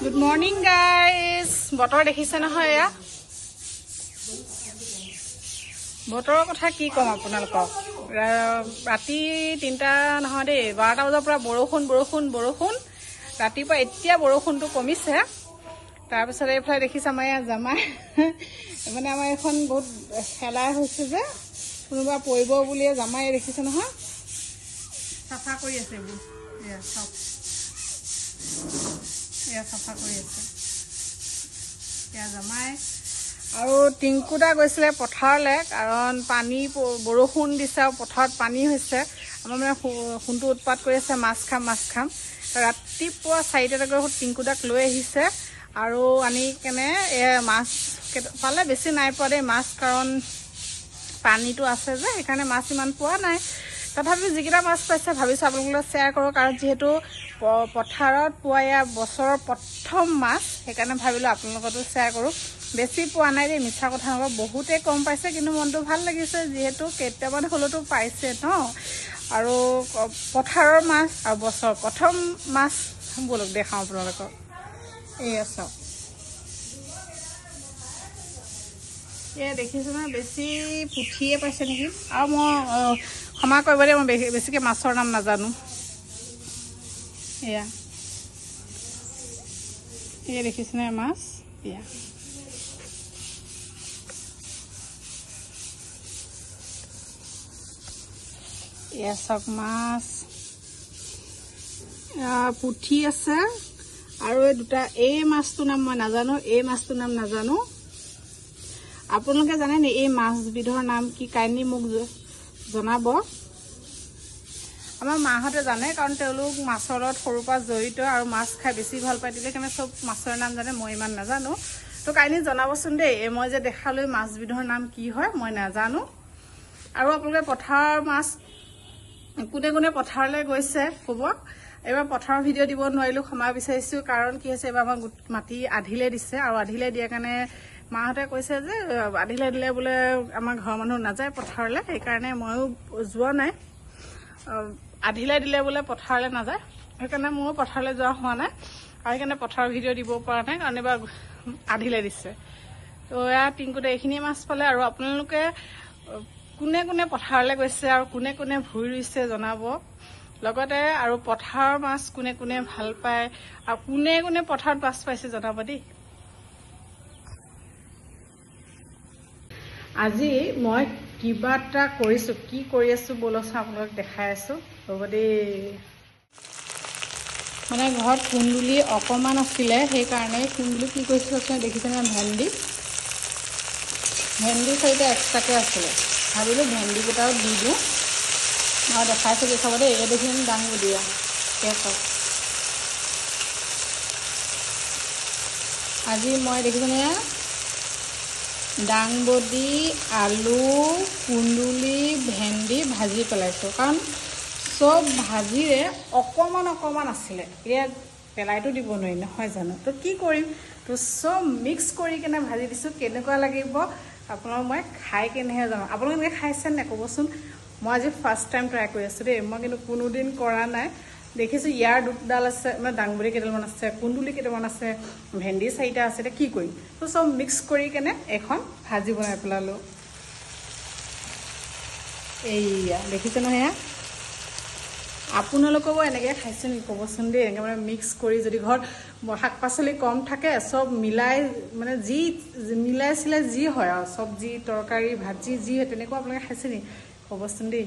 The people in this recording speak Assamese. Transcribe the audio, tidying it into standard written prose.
Good morning guys. বতৰ দেখিছে নহয়, এয়া বতৰৰ কথা কি ক'ম আপোনালোকক। ৰাতি 3টা নহয় দেই, 12টা বজাৰ পৰা বৰষুণ বৰষুণ বৰষুণ। ৰাতিপুৱা এতিয়া বৰষুণটো কমিছে। তাৰপিছত এইফালে দেখিছে আমাৰ ইয়াত জামাই, মানে আমাৰ এইখন বহুত খেলাই হৈছে যে কোনোবা পৰিব বুলিয়ে জামাই দেখিছে নহয় চাফা কৰি আছে এইবোৰ। এয়া চাওক, এয়া চাফা কৰি আছে এয়া জামাই। আৰু টিংকুদা গৈছিলে পথাৰলৈ, কাৰণ পানী বৰষুণ দিছে আৰু পথাৰত পানী হৈছে। আমাৰ মানে সোণটো উৎপাত কৰি আছে, মাছ খাম মাছ খাম। ৰাতিপুৱা 4টাতে গৈ টিংকুদাক লৈ আহিছে আৰু আনি কেনে মাছ পালে, বেছি নাই পোৱা দেই মাছ, কাৰণ পানীটো আছে যে সেইকাৰণে মাছ ইমান পোৱা নাই। তথাপিও যিকেইটা মাছ পাইছে ভাবিছোঁ আপোনালোকক শ্বেয়াৰ কৰোঁ, কাৰণ যিহেতু পথাৰত পোৱা এয়া বছৰৰ প্ৰথম মাছ, সেইকাৰণে ভাবিলোঁ আপোনালোকতো শ্বেয়াৰ কৰোঁ। বেছি পোৱা নাই দেই, মিছা কথা নকওঁ, বহুতেই কম পাইছে, কিন্তু মনটো ভাল লাগিছে যিহেতু কেইটামান হ'লেতো পাইছে ন। আৰু পথাৰৰ মাছ আৰু বছৰৰ প্ৰথম মাছ, ব'লক দেখাওঁ আপোনালোকক। এয়া চাওক, এয়া দেখিছোঁ নহয়, বেছি পুঠিয়ে পাইছে নেকি। আৰু মই ক্ষমা কৰিব দেই, মই বেছিকৈ মাছৰ নাম নাজানো। এয়া এয়া দেখিছেনে মাছ? এয়া এয়া চাওক মাছ, পুঠি আছে। আৰু এই দুটা, এই মাছটোৰ নাম মই নাজানো, এই মাছটোৰ নাম নাজানো। আপোনালোকে জানে নি এই মাছবিধৰ নাম কি? কাইণ্ডলি মোক জনাব। আমাৰ মাহঁতে জানে, কাৰণ তেওঁলোক মাছৰ লগত সৰুৰ পৰা জড়িত আৰু মাছ খাই বেছি ভাল পায়, তেতিয়া সেইকাৰণে চব মাছৰ নাম জানে, মই ইমান নাজানো। তো কাইণ্ডলি জনাবচোন দেই, এই মই যে দেখালোঁ মাছবিধৰ নাম কি হয় মই নাজানো। আৰু আপোনালোকে পথাৰৰ মাছ কোনে কোনে পথাৰলৈ গৈছে ক'ব। এইবাৰ পথাৰৰ ভিডিঅ' দিব নোৱাৰিলোঁ, ক্ষমা বিচাৰিছোঁ। কাৰণ কি হৈছে, এইবাৰ আমাক মাটি আধিলে দিছে, আৰু আধিলে দিয়াৰ কাৰণে মাহঁতে কৈছে যে আধিলে দিলে বোলে আমাৰ ঘৰৰ মানুহ নাযায় পথাৰলৈ, সেইকাৰণে ময়ো যোৱা নাই। আধিলে দিলে বোলে পথাৰলৈ নাযায়, সেইকাৰণে ময়ো পথাৰলৈ যোৱা হোৱা নাই, আৰু সেইকাৰণে পথাৰৰ ভিডিঅ' দিব পৰা নাই, কাৰণ এইবাৰ আধিলে দিছে। তো এয়া টিংকুতে এইখিনিয়ে মাছ পালে। আৰু আপোনালোকে কোনে কোনে পথাৰলৈ গৈছে আৰু কোনে কোনে ভুঁই ৰুইছে জনাব, লগতে আৰু পথাৰৰ মাছ কোনে কোনে ভাল পায় আৰু কোনে কোনে পথাৰত মাছ পাইছে জনাব দেই। আজি মই কিবা এটা কৰিছোঁ, কি কৰি আছোঁ ব'লকচোন আপোনালোকক দেখাই আছোঁ, হ'ব দেই। মানে ঘৰত কুন্দুলি অকণমান আছিলে, সেইকাৰণে কুন্দুলি কি কৰিছিলোঁ দেখিছেনে, ভেন্দি ভেন্দি চাৰিটা এক্সট্ৰাকৈ আছিলে, ভাবিলোঁ ভেন্দিকেইটাও দি দিওঁ আৰু দেখাইছোঁ দেখাব দেই। এই দেখিম দাংবডি, চাওক আজি মই দেখিছেনে দাংবডি, আলু, কুন্দুলি, ভেন্দি ভাজি পেলাইছোঁ, কাৰণ চব ভাজিৰে অকণমান অকণমান আছিলে, এতিয়া পেলাইতো দিব নোৱাৰি নহয় জানো, তো কি কৰিম, তো চব মিক্স কৰি কেনে ভাজি দিছোঁ। কেনেকুৱা লাগিব আপোনালোক মই খাই কেনেহে জানো। আপোনালোকে এনেকৈ খাইছে নে ক'বচোন। মই আজি ফাৰ্ষ্ট টাইম ট্ৰাই কৰি আছোঁ দেই, মই কিন্তু কোনোদিন কৰা নাই। দেখিছোঁ ইয়াৰ দুডাল আছে, মানে দাংবডি কেইডালমান আছে, কুন্দুলি কেইটামান আছে, ভেন্দি 4টা আছে, এতিয়া কি কৰিম, তো চব মিক্স কৰি কেনে এখন ভাজি বনাই পেলালোঁ। এইয়া দেখিছে নহয় এয়া। আপোনালোকেও এনেকৈ খাইছে নেকি ক'বচোন দেই। এনেকৈ মানে মিক্স কৰি যদি ঘৰত শাক পাচলি কম থাকে, চব মিলাই মানে যি মিলাই চিলাই যি হয় আৰু চব্জি তৰকাৰী ভাজি যি হয় তেনেকুৱা আপোনালোকে খাইছে নেকি ক'বচোন দেই।